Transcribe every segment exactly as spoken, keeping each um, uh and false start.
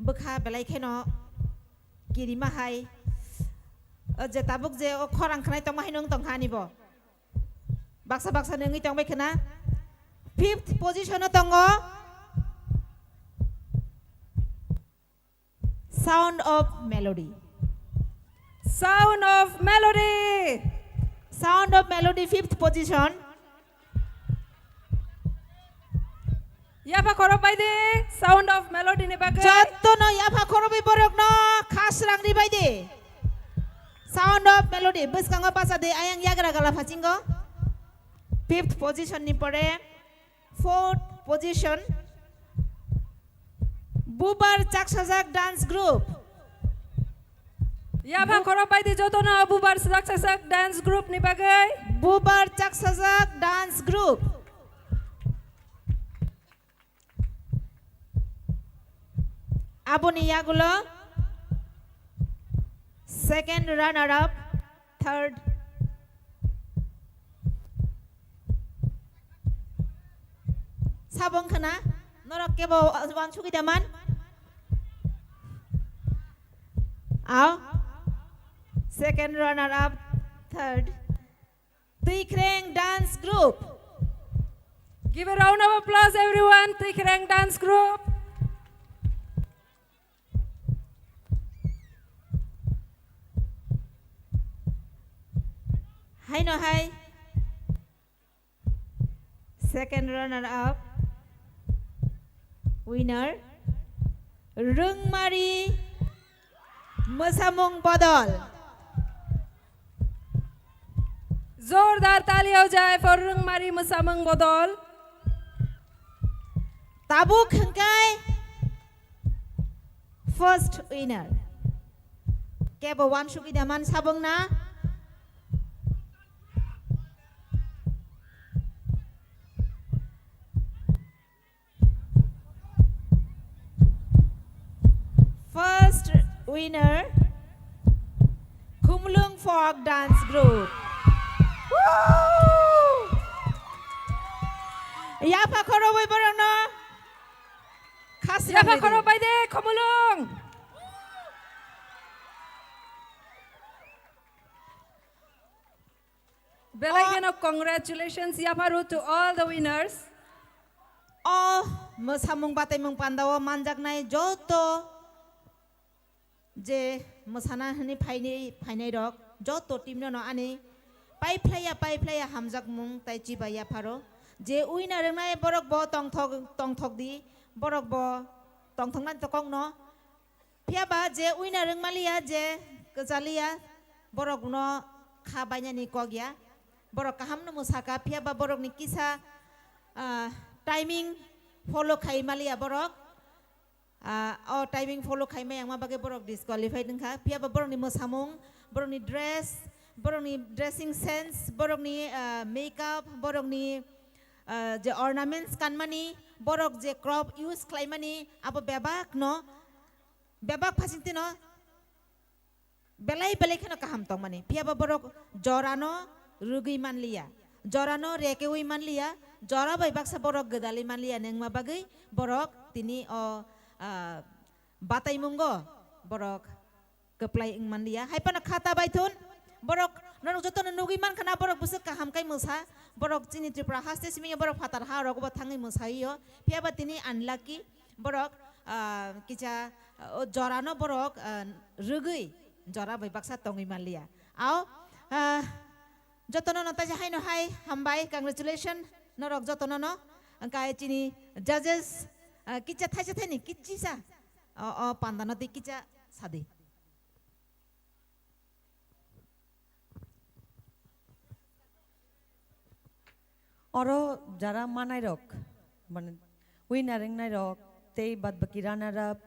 bwkha belai kheno kirima hai. O je tabuk je o khorang khnai tongma hai nung tongkha ani bo. Baksa baksa nungwi tongbai khna. Fifth position o tongo Sound of Melody. Sound of Melody. Sound of Melody, fifth position. Yapha khorok bai de, Sound of Melody ni bagwi. Jotto no yapha khorok bai borok no khasrang ri bai de. Sound of Melody, bwskango bacha de, ayang yagra gala phasingo. Fifth position ni pore, fourth position, Bubar Chaksajak Dance Group. Yapha Bu- khorok bai de jotono Bubar Chaksajak Dance Group ni bagwi. Bubar Chaksajak Dance Group. Aboni yagulo second runner up, third. Sabong khna, norok kebo wansugwi da man? Ao, second runner up, third. Twikreng Dance Group. Give a round of applause, everyone. Twikreng Dance Group. Haino hai. Second runner up. Winner. Rwngmari Mwsamung Bodol. Jordar tali ho jai for Rwngmari Mwsamung Bodol. Tabuk hwnkhe first winner. Kebo wansugwi da man sabong na? First winner, Khumlung Folk Dance Group. Woo! Yapha khorobwi borokno khasrang Yapha ridi. Khorobbai de, Khumulung. Belai kheno congratulations, Yapharu, to all the winners. O mwsamung bataimung pandao manjaknai joto je mwsana hwnwi phainai, phainairok, joto team no ani paiphlaiya, paiphlaiya hamjakmung tai chibai Yapharo. Je winner wngnai borok bo tongthok, tongthok di, borok bo tongthoknani to kokno. Phiya ba je winner wng maliya, je kwchaliya, borokno kha bainani kok ya. Borok kaham no mwsaka, phiya ba borokni kisa, ah, timing follow khai maliya borok. Ah, o timing follow khai maya wngma bagwi borok disqualified wngkha. Phiya ba borokni mwsamung, borokni dress, borokni dressing sense, borokni, ah, makeup, borokni, ah, je ornaments kanmani, borok je crop use khlaimani, abo bebak no Bebak phasingtino belai belai kheno kaham tongmani. Phiya ba borok jorano rwgwi manliya, jorano rekeui manliya, jora bai baksa borok gwdalwi manliya, nengma bagwi borok tini o, ah, bataimungo borok kwplai wng manliya. Hai phano khata baithun borok norok jotono nugwi mankha na borok bwswk kaham kai mwsa, borok chini Tripura haste simi borok phatar ha rogo bo thangwi mwsai o. Phiya ba tini unlucky, borok, ah, kisa, ah, o jorano borok, ah, rwgwi jora bai baksa tongwi manliya. Ao, ah, jotono no taisa haino hai hambai, congratulation norok jotono no. Hwnkhe chini judges, ah, kicha thaisa thaini kichisa o, o pandano tei kicha sadi. Oro jara manairok, mane, winner wngnairok, tei badbaki runner up,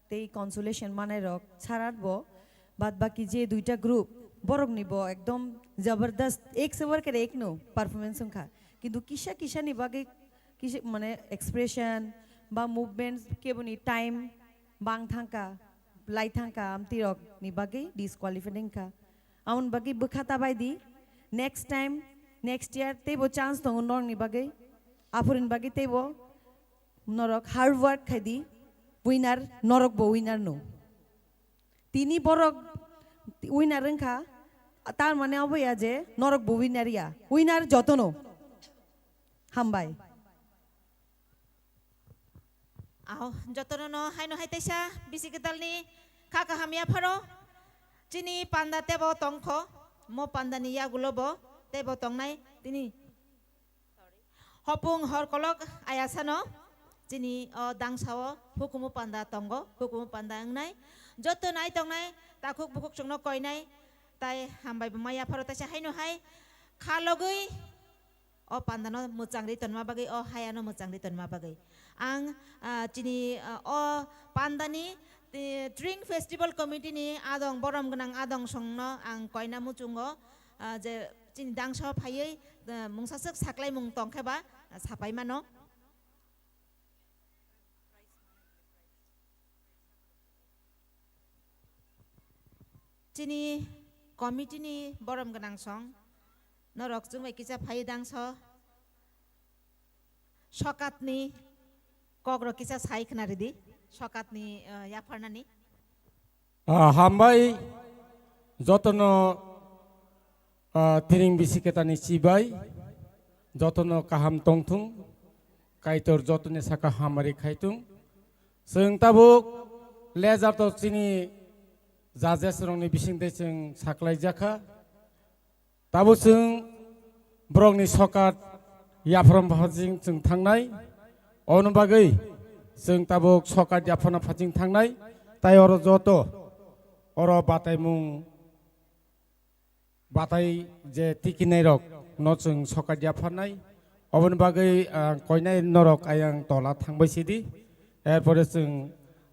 tei consolation manairok, sarat bo, badbaki je duita group, borokni bo ekdom jabardast, ek se barkar ek no performance wngkha. Kintu kisa kisa ni bagwi kisa, mane, expression ba movement keboni time bang thangkha, lai thangkha, amtwi rok ni bagwi disqualified wngkha. Amoni bagwi bwkha ta bai di, next time, next year teibo chance tongo norokni bagwi, aphurini bagwi teibo norok hard work khai di. winner, norok bo winner no. Tini borok winner wngkha, tar mane obo ya je norok bo winner ya. Winner jotono. Hambai. Ao, jotono no haino hai teisa bisi kwtalni kha kaham yapharo. Chini panda tebo tongkho, mo pandani yagulo bo tebo tongnai tini. Hopung hor kolok ayasano chini o dangsao hukumu panda tongo, hukumu panda wngnai. Joto nai tongnai, takhuk bukhuk chwngno koinai, tai hambai bo ma yapharo taisa haino hai kha logwi o pandano mwchangri tonma bagwi, o hayano mwchangri tonma bagwi. Ang, ah, chini, ah, o pandani, eh, Tring Festival Committee ni adong, borom gwnang adong songno ang koina muchungo, ah, je chini dangsa phaiwi, ah, mungsaswk saklaimung tongkhe ba, ah, sapai mano. Chini committee ni borom gwnang song, norok chwng bai kisa phai dangso, sokatni kokrok kisa sai khna ridi, sokatni, eh, yapharnani. Ah, hambai jotono, ah, tiring bisi ketani chibai, jotono kaham tongthung, Kaitor jotoni saka hamari khaitung. Chwng tabuk lejar to chini judges rokni bisingtwi chwng saklaijakha. Tabuk chwng borokni sokat yapharma phajing chwng thangnai. Ono bagwi chwng tabuk sokat yapharma phajing thangnai. Tai oro joto oro bataimung batai je tikinai rok no chwng sokat yapharnai. Oboni bagwi, ah, koinai norok ayang tola thangbai sidi. Erpore chwng,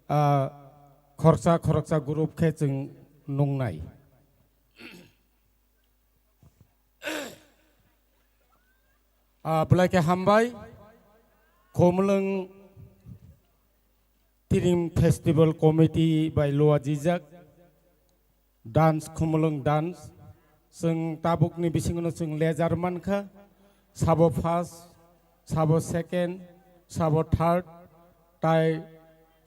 ah, khoroksa khoroksa group khe chwng nungnai. Ah, belai khe hambai. Khumulwng Tiring Festival Committee bai luajijak dance, Khumulwng dance. Chwng tabukni bisingono chwng lejar mankha. Sabo first, sabo second, sabo third, tai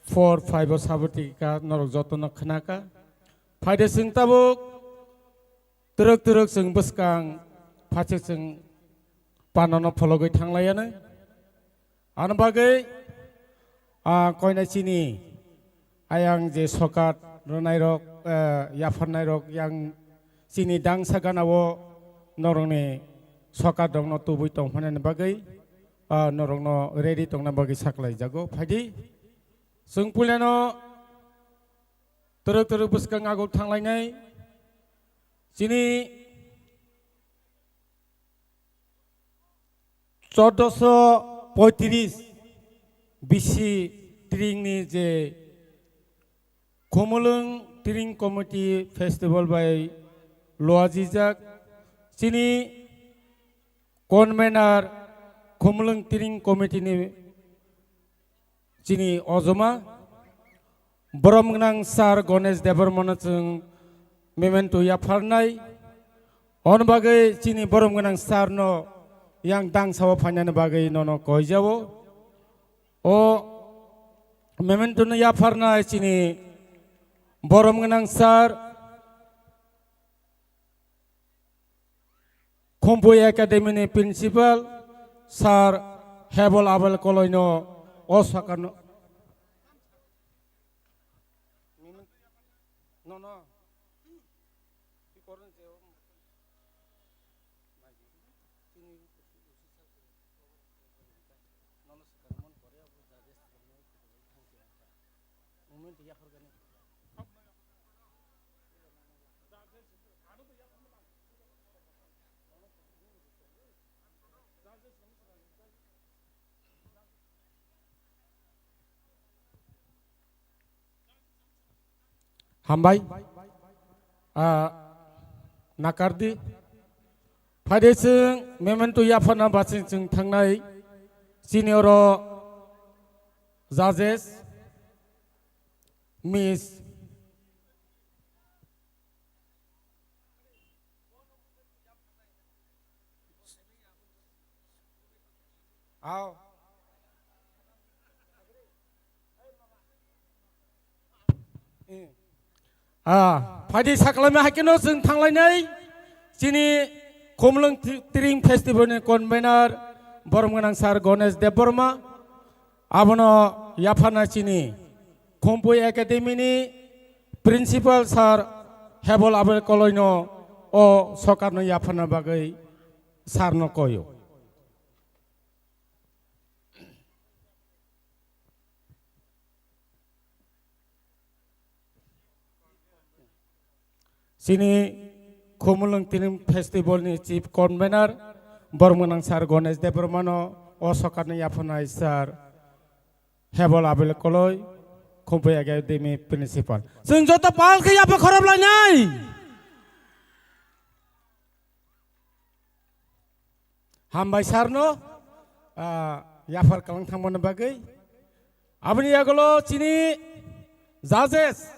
four, five o sabo tikha norok jotono khnakha. Phaide chwng tabuk twrwk twrwk chwng bwskang phaisuk chwng panano phologwi thanglaiyanw. Ano bagwi, ah, koinai chini ayang je sokat rwnairok, eh, yapharnairok yang chini dangsa ganao norokni sokat rokno tubui tongphanani bagwi, ah, norokno ready tongna bagwi saklaijago. Phaidi chwng puilano twrwk twrwk bwskang aguk thanglainai chini Chordoso poitris bisi tringni je Khumulwng Tring Committee Festival bai luajijak chini convener Khumulwng Tring Committee ni chini ojoma, borom gwnang sir Ganesh Debbarmano chwng memento yapharnai. On bagwi chini borom gwnang sir no yang dangsao phainani bagwi nono koijao. O memento no yapharnai chini borom gwnang sir Khumpui Academy ni principal sir Hebol Abel Koloi no o sakano. Hambai. Ah, nakardi. Phaide chwng memento yaphana baching chwng thangnai chini oro judges, Miss Ao. Ah, phaidi saklaima haikeno chwng thanglainai chini Khumulwng Ti-, Tiring Festival ni convener borom gwnang sir Ganesh Debbarma, abono yapharna chini Khumpui Academy ni principal sir Hebol Abel Koloi no o sokar no yapharna bagwi sir no koyo. Chini Khumulwng Tiring Festival ni Chief Convener, borom gwnang sir Ganesh Debbarma no o sokar ni yapharnai sir Hebol Abel Koloi, Khumpui Academy Principal. Chwng joto pal khe yapha khorop lainai. Hambai sir no, ah, yaphar kalang thangmani bagwi. Aboni yagulo chini judges,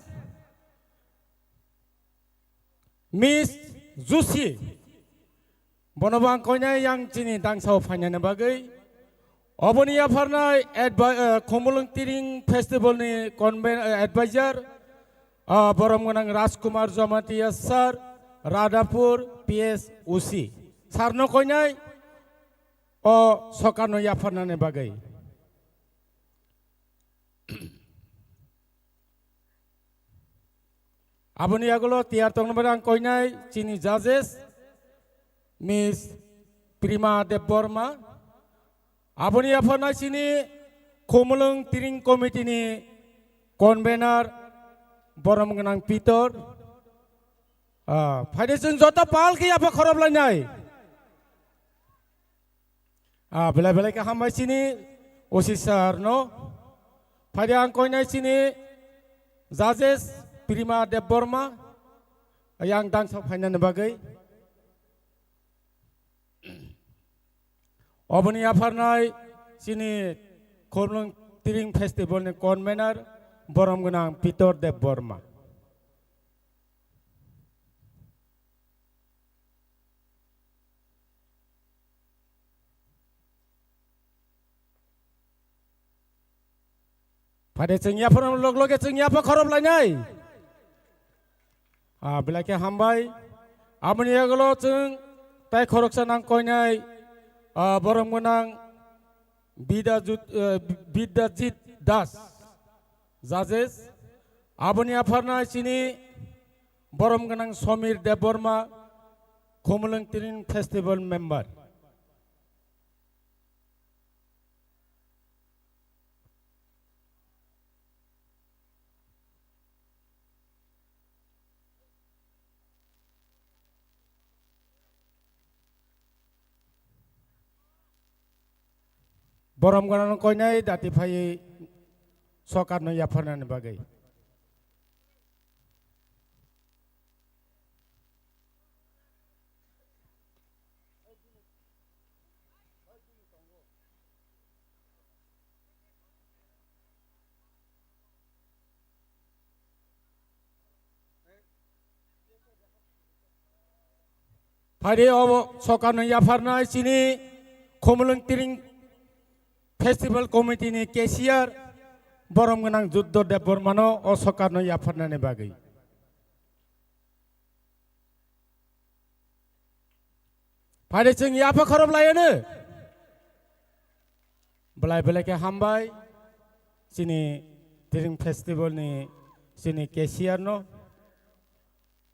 Miss Jusi, bono bo ang koinai yang chini dangsao phainani bagwi. Oboni yapharnai advi-, eh, Khumulwng Tiring Festival ni conven-, eh, advisor, ah, borom gwnang Rajkumar Jamatia sir, Radhapur P S O C. Sir no koinai o sokar no yapharnani bagwi. Aboni yagulo tiyar tongna bagwi ang koinai chini judges, Miss Prima Debbarma. Aboni yapharnai chini Khumulwng Tiring Committee ni convener, borom gwnang Pitor. Ah, phaidi chwng joto pal khe yapha khorop lainai. Ah, belai belai khe hambai chini O C sir no. Phaidi ang koinai chini judges Prima Debbarma, yang dangsao phainani bagwi. Oboni yapharnai chini Khumulwng Tiring Festival ni convener, borom gwnang Pitor Debbarma. Phaidi chwng yapharno log loge chwng yapha khorop lainai. Ah, belai khe hambai. Aboni yagulo chwng tai khoroksa nang koinai, ah, borom gwnang Bidya Jut-, eh, Bidyajit Das, judges. Aboni yapharnai chini borom gwnang Somir Debbarma, Khumulwng Tiring Festival member. Borom gwnang koinai dati phaiwi sokar no yapharnani bagwi. Phaidi obo sokar no yapharnai chini Khumulwng Tiring Festival Committee ni cashier borom gwnang Juddo Debbarma no o sokar no yapharnani bagwi. Phaidi chwng yapha khorop laiyano. Belai belai khe hambai. Chini Tiring Festival ni chini cashier no.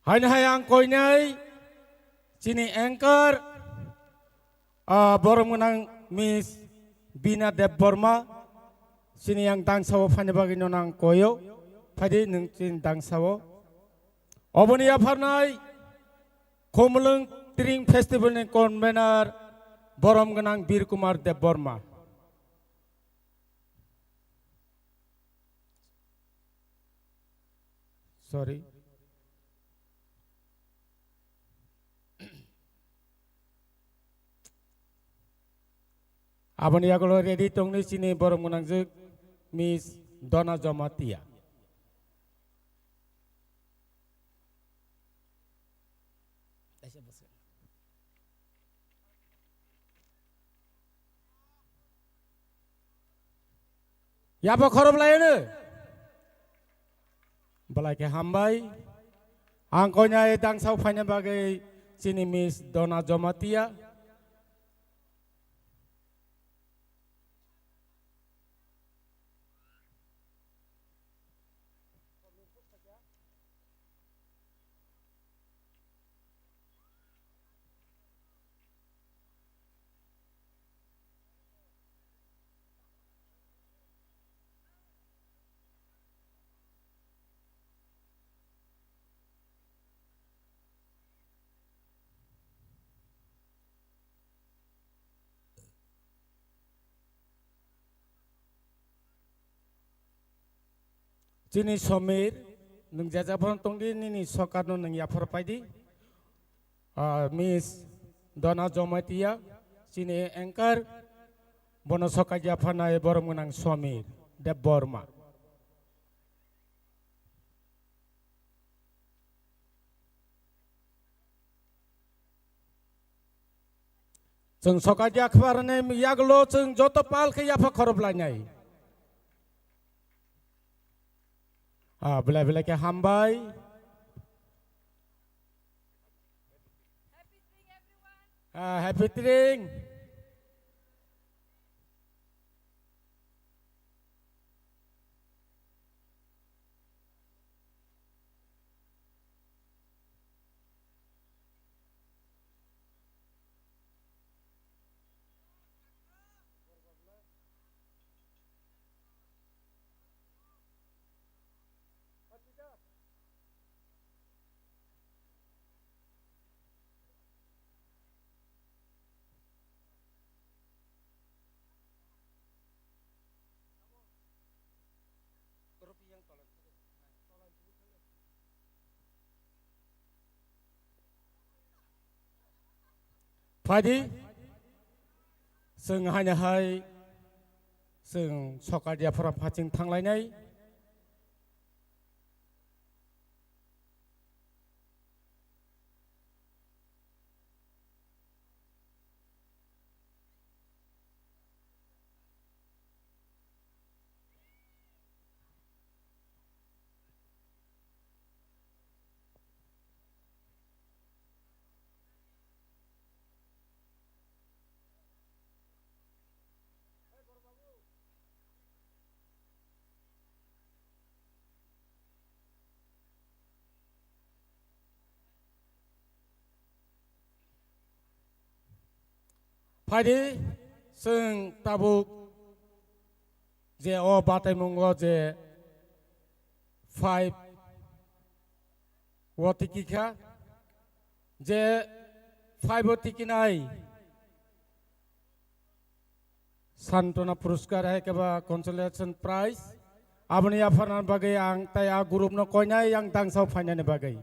Haino hai ang koinai chini anchor, ah, borom gwnang Miss Bina Debbarma. Chini ang dangsao phaini bagwi no nang koyo. Phaidi nwng chini dangsao. Oboni yapharnai Khumulwng Tiring Festival ni convener borom gwnang Bir Kumar Debbarma. Sorry. Aboni yagulo ready tongni chini borom gwnangjwk Miss Dona Jamatia. Yabo khorop laino. Belai khe hambai. Ang koinai dangsao phaina bagwi chini Miss Dona Jomatia. Chini Somir, nwng jajak phano tongdi, nini sokat no nwng yaphar paidi. Ah, Miss Dona Jomatia, chini anchor, bono sokat yapharnai borom gwnang Somir Debbarma. Chwng sokaidi akhbarni yagulo chwng joto pal khe yapha khorob lainai. Ah, belai belai khe hambai. Ah, happy Tring. Phaidi, chwng haino hai, chwng sokadia phora phaching thanglainai. Phaidi, chwng tabuk je o bataimungo je five o tiki kha, je five o tiki nai Santona Puruskar hai khe ba consolation prize. Aboni yapharna bagwi ang tai a group no koinai ang dangsao phainani bagwi.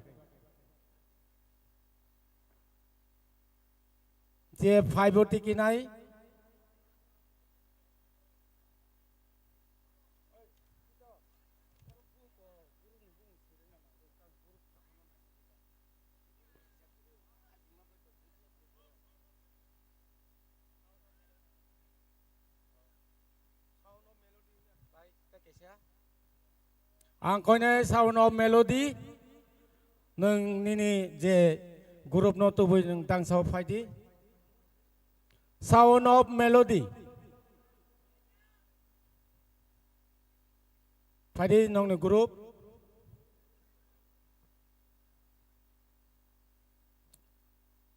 Je five o tiki nai. Ang koinai Sound of Melody, nwng nini je group no tubui nwng dangsao phaidi. Sound of Melody. Phaidi nongni group.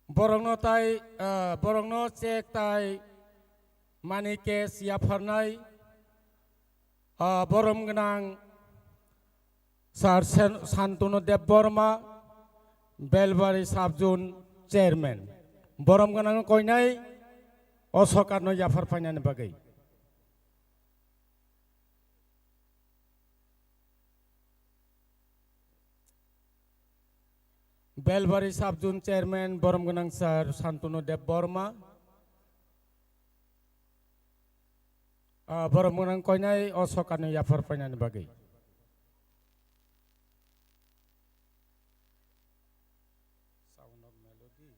Borokno tai, ah, borokno check tai money cash yapharnai, ah, borom gwnang Sir Sen-, Santanu Debbarma, Belbari Sub Zone Chairman. Borom gwnang koinai o sokarno yaphar phainani bagwi. Belbari Sub Zone Chairman borom gwnang Sir Santanu Debbarma. Ah, borom gwnang koinai o sokarni yaphar phainani bagwi. Sound of Melody.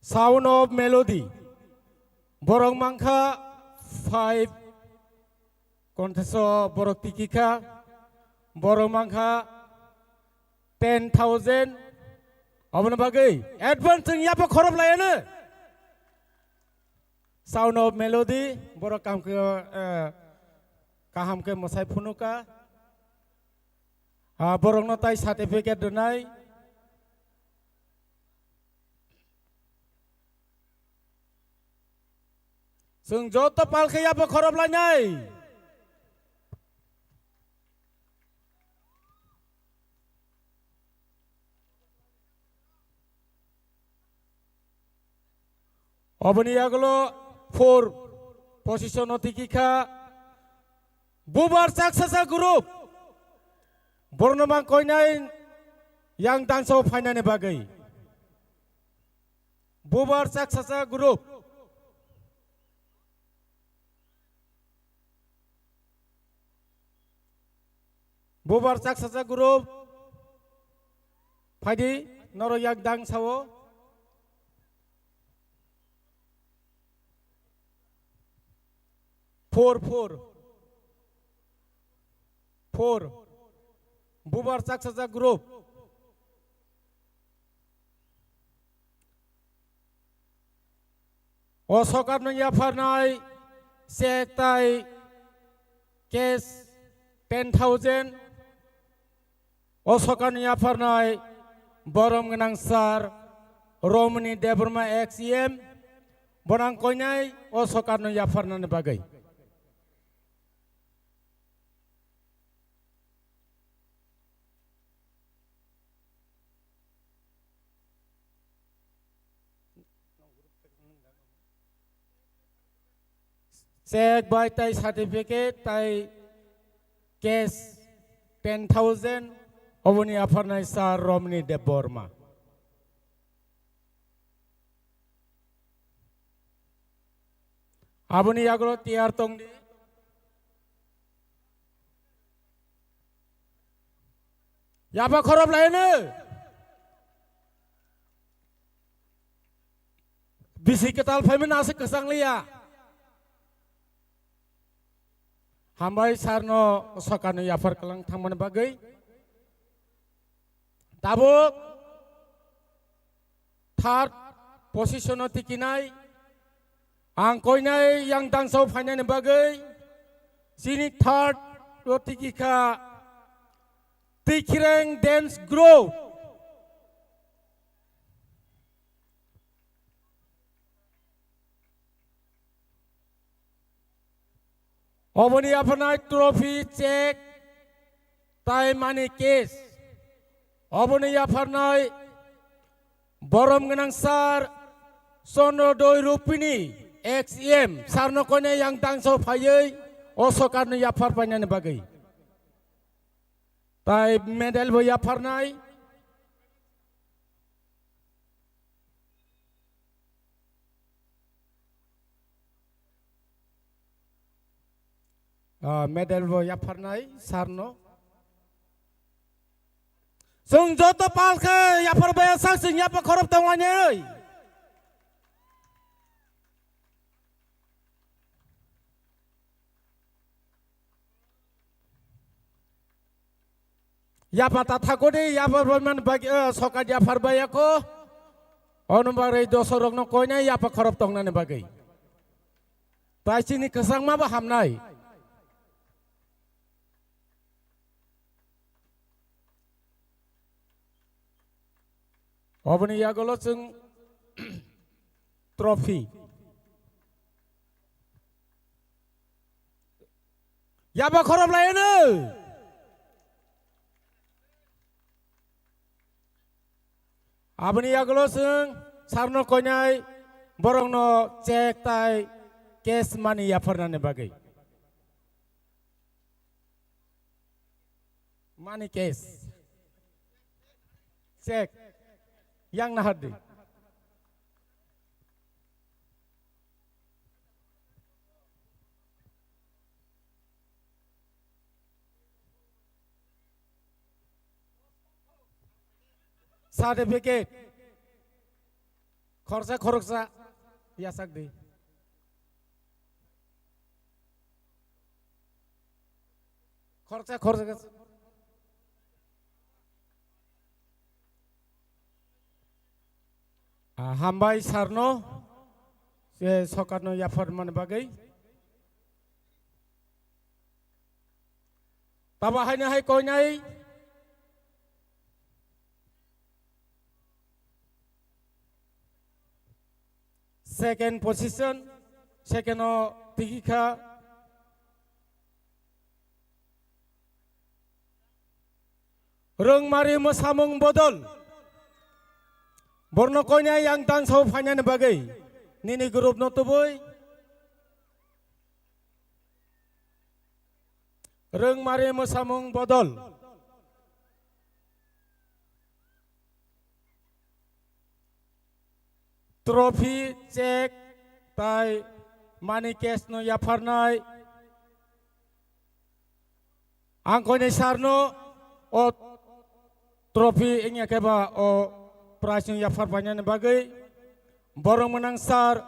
Sound of Melody. Borok mankha five contest o borok tikikha. Borok mankha ten thousand. Oboni bagwi advance chwng yapha khorop layano. Sound of Melody, borok kam khe, eh, kaham khe mwsai phunuka. Ah, borokno tai certificate rwnai. Chwng joto pal khe yapha khorop lainai. Oboni yagulo four position o tikikha Bubar Chaksacha group. Borno mang koinai yang dangsa o phainani bagwi. Bubar Chaksacha group. Bubar Chaksacha group. Phaidi, norok yak dang sao. Four, four. Four. Bubar Chaksacha group. O sokat no yapharnai check tai cash ten thousand. O sokat no yapharnai borom gwnang sir Romani Debbarma ex E M. Bonang koinai o sokat no yapharnani bagwi. Check bai tai certificate tai cash ten thousand oboni apharnai sir Romani Debbarma. Aboni yagulo tiyar tongdi. Yapha khorop laino. Bisi kwtal phaimani aswk kwchang liya. Hambai sir no sokat no yaphar kwlang thangmani bagwi. Tabuk third position o tikinai ang koinai yang dangsa o phainani bagwi chini third o tikikha Tikhireng Dance Group. Oboni aphanai trophy, check, tai mani case. Oboni aphanai borom gwnang sir Chandrodoi Rupini ex E M sir no koinai yang dangsa o phaiwi o sokat no yaphar painani bagwi. Tai medal bo yapharnai. Ah, medal bo yapharnai sir no. Chwng joto pal khe yaphar bai sak chwng yapha khorop tonglainai. Yapha ta thakodi, yapha bai man bagi, eh, sokat yaphar bai ako. Ono bagwi dosorokno koinai yapha khorop tongnani bagwi. Tai chini kwchangma bo hamnai. Oboni yagulo chwng trophy. Yapha khorop laino. Aboni yagulo chwng sir no koinai borok no check tai cash money yapharnani bagwi. Money cash. Check. Yang nahardi. Certificate. Khoroksa khoroksa yachak di. Khoroksa khoroksa. Ah, hambai sir no, je sokat no yaphar mani bagwi. Tabo haino hai koinai. Second position, second o tigi kha. Rwngmari mwsamung bodol. Borno koinai yang tangsao phainani bagwi nini group no tubui. Rwngmari mwsamung bodol. Trophy, check, tai money cash no yapharnai. Ang koinai sir no o trophy wngya khe ba o prize no yaphar painani bagwi borok mwnang sir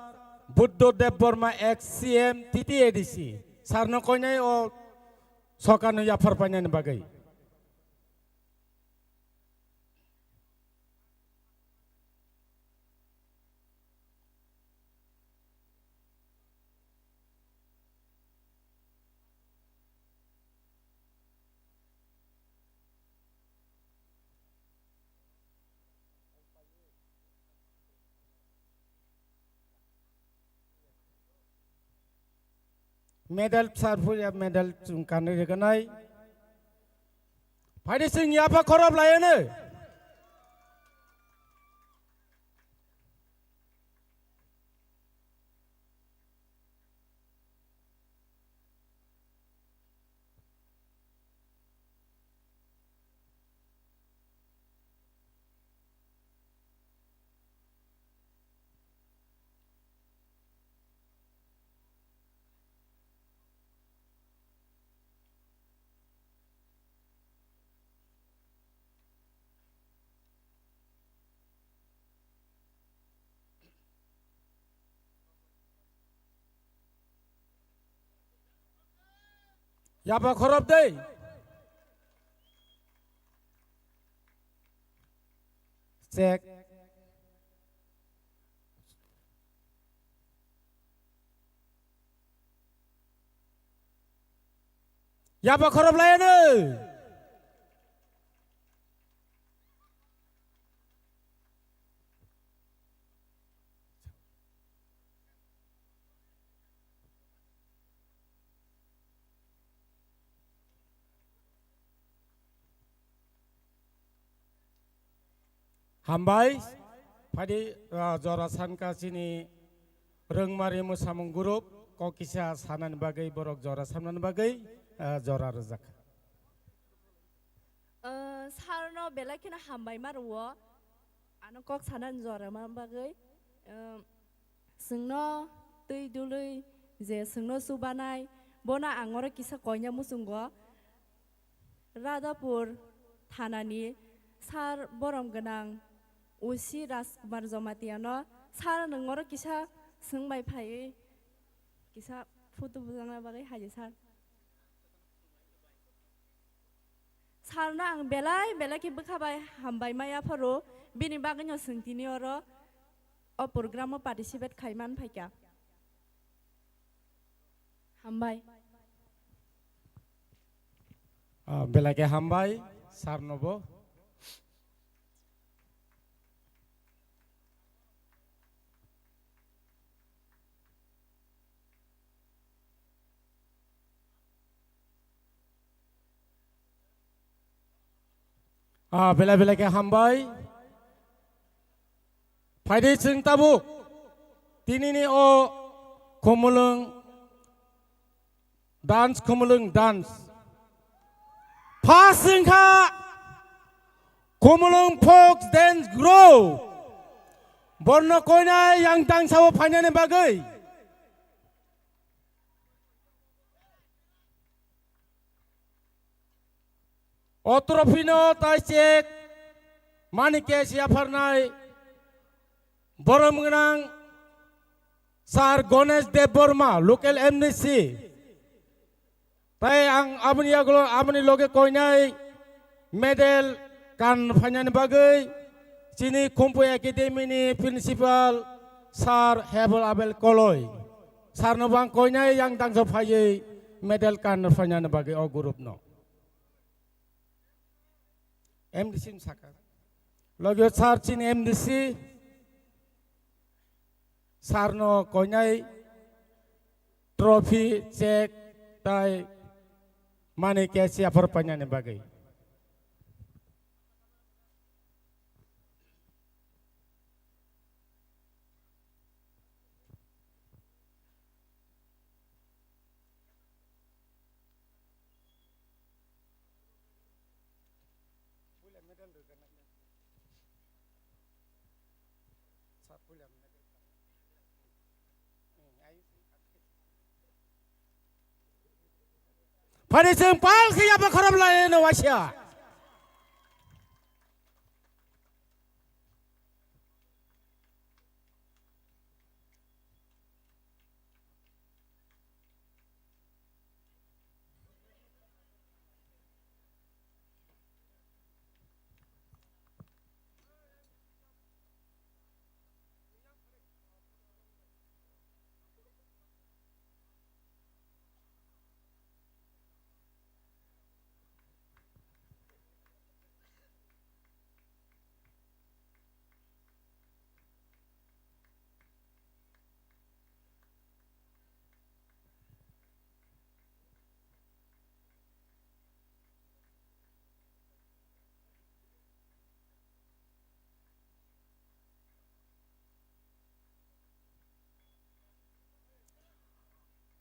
Buddho Deb Borma, ex C M T T A D C, sir no koinai o soka no yaphar painani bagwi. Medal sir puya medal chwng kanwi rwgwnai. Phaidi chwng yapha khorop layano. Yaba khorop dei. Check. Yaba khorop layano. Hambai, phaidi, ah, jora sanka chini rwngmari mwsamung group, kok kisa sanani bagwi, borok jora samnani bagwi, ah, jora rwjak. Ah, sir no belai kheno hambai ma rwo, ano kok sanani jora ma bagwi. Ah, Chwngno twi dului je chwngno chubanai, bono ang oro kisa koina muchungo. Radhapur thanani sir borom gwnang O C Rajkumar Jomatiano, sir, nwng oro kisa swngbai phaiwi kisa photo bujangna bagwi hai di, sir. Sarno ang belai belai khe bwkha bai hambai ma yapharo, bini bagwino chwng tini oro o program o participate khai man phaikha. Hambai. Ah, belai khe hambai sarnobo. Ah, belai belai khe hambai. Phaidi chwng tabuk tinini o Khumulwng dance, Khumulwng dance. First wngkha Khumulwng folk dance group. Borno koina yang tangsao phainani bagwi. O trophy no tai chek mani case yapharnai Borom gwnang Sir Ganesh Debbarma, local M D C. Tai ang aboni yagulo, aboni loge koinai medal kan phainani bagwi chini Khumpu Academy ni principal Sir Hebel Abel Koloi. Sir no bo ang koinai yang dangso phaiwi medal kan phainani bagwi o group no. M D C ni saka. Logio sir chini M D C. Sir no koinai trophy, check, tai mani cash yaphar painani bagwi. Phani chwng pal khe yaba khorop lai no waisa.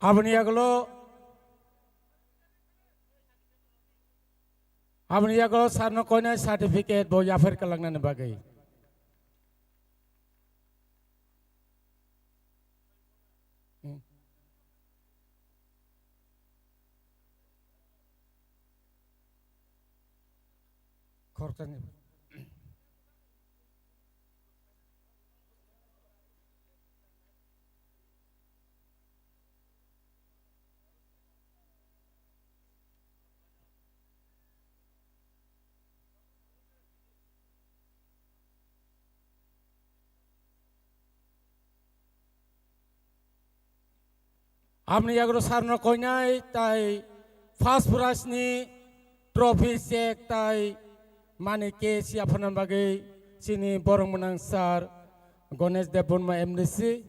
Aboni yagulo, aboni yagulo sir no koinai certificate bo yaphar kalangnani bagwi. Hmm. Khoroksa ni. Aboni yagulo sir no koinai tai first prize ni trophy, check tai mani cash yaphana bagwi chini borok mwnang sir Ganesh Debbarma M D C,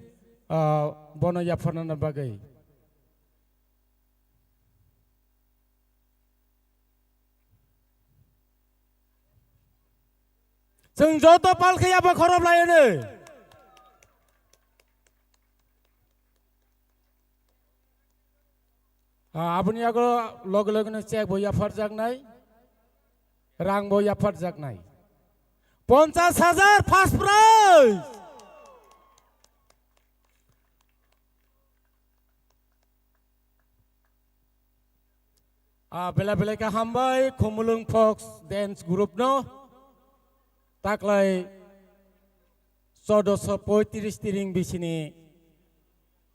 ah, bono yaphana bagwi. Chwng joto pal khe yaba khorop laiyani. Ah, aboni yago loge loge no check bo yapharjaknai, rang bo yapharjaknai. Ponchas hajar first prize. Ah, belai belai khe hambai, Khumulwng Fox Dance Group no. Taklai chordoso poitris tiring bisini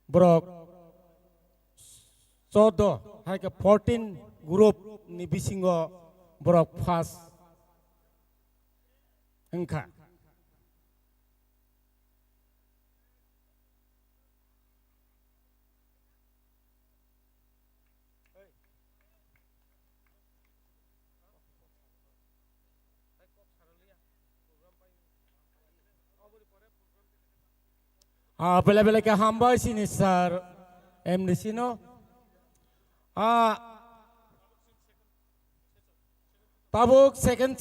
borok chordo hai khe fourteen group ni bisingo borok first wngkha. Ah, belai belai khe hambai chini sir M D C no. Ah, tabuk second